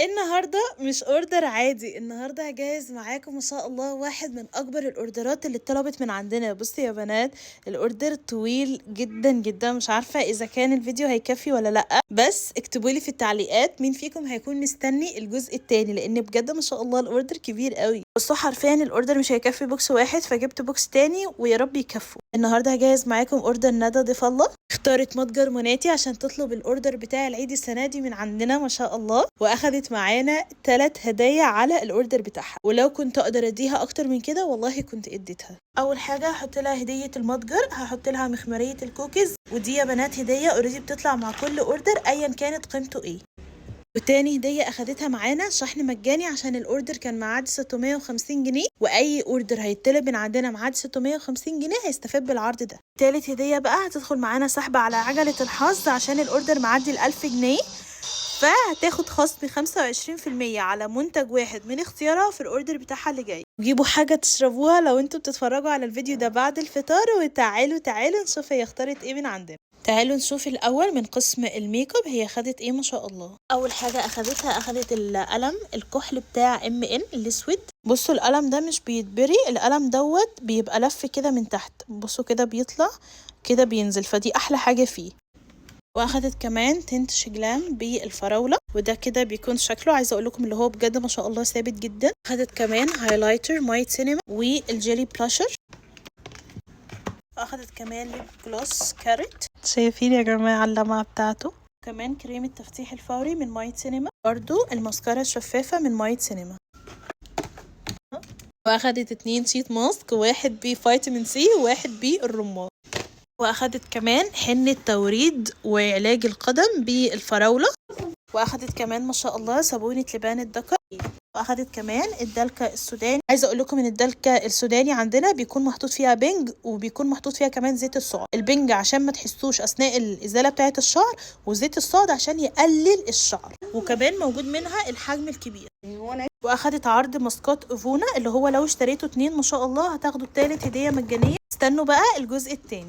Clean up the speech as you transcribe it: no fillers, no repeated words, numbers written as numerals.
النهارده مش order عادي، النهارده هجهز معاكم ما شاء الله واحد من اكبر الاوردرات اللي اتطلبت من عندنا. بصوا يا بنات، ال order طويل جدا جدا، مش عارفه اذا كان الفيديو هيكفي ولا لا، بس اكتبوا لي في التعليقات مين فيكم هيكون مستني الجزء التاني، لان بجد ما شاء الله ال order كبير قوي. بصوا حرفيا ال order مش هيكفي box واحد، فجبت box تاني ويا رب يكفوا. النهارده هجهز معاكم order ندى ضيف الله، اختارت متجر موناتي عشان تطلب ال order بتاع العيد السنة دي من عندنا ما شاء الله، واخدت معانا 3 هدايا على ال order بتاعها، ولو كنت اقدر اديها اكتر من كده والله كنت اديتها. اول حاجة هحط لها هديه المتجر، هحط لها مخمريه الكوكيز، ودي يا بنات هديه already بتطلع مع كل order ايا كانت قيمته ايه. وتاني هدية أخدتها معانا شحن مجاني عشان ال order كان معدي 650 جنيه، وأي order هيطلب من عندنا معدي 650 جنيه هيستفاد بالعرض ده. تالت هدية بقى هتدخل معانا سحب على عجلة الحظ عشان ال order معدي 1000 جنيه، فهتاخد خصم 25% على منتج واحد من اختيارها في ال order بتاعها اللي جاي. جيبوا حاجة تشربوها لو انتوا بتتفرجوا على الفيديو ده بعد الفطار، وتعالوا تعالوا نشوف هي اختارت ايه من عندنا. تعالوا نشوف الأول من قسم الميك اب هي خدت ايه ما شاء الله. أول حاجة أخدتها، أخدت القلم الكحل بتاع MN الأسود. بصوا القلم ده مش بيتبري، القلم دوت بيبقى لف كده من تحت، بصوا كده بيطلع كده بينزل، فدي أحلى حاجة فيه. واخدت كمان tint SHEGLAM بالفراولة، وده كده بيكون شكله، عايزه اقول لكم اللي هو بجد ما شاء الله ثابت جدا. اخدت كمان highlighter مايت سينما وال jelly blusher، واخدت كمان lip gloss كارت، شايفين يا جماعة اللمعة بتاعته. كمان كريم التفتيح الفوري من مايت سينما، برضو الماسكارا الشفافه من مايت سينما. واخدت 2 sheet mask، واحد بفيتامين سي وواحد بالرمان. واخدت كمان حنة توريد وعلاج القدم بالفراولة. واخدت كمان ما شاء الله صابونة لبان الذكر. واخدت كمان الدلكة السوداني. عايزه اقول لكم ان الدلكة السوداني عندنا بيكون محطوط فيها بنج، وبيكون محطوط فيها كمان زيت السعد. البنج عشان ما تحسوش اثناء الازالة بتاعه الشعر، وزيت السعد عشان يقلل الشعر، وكمان موجود منها الحجم الكبير. واخدت عرض ماسكات افونا اللي هو لو اشتريتوا 2 ما شاء الله هتاخدوا التالت هديه مجانية. استنوا بقى الجزء التاني.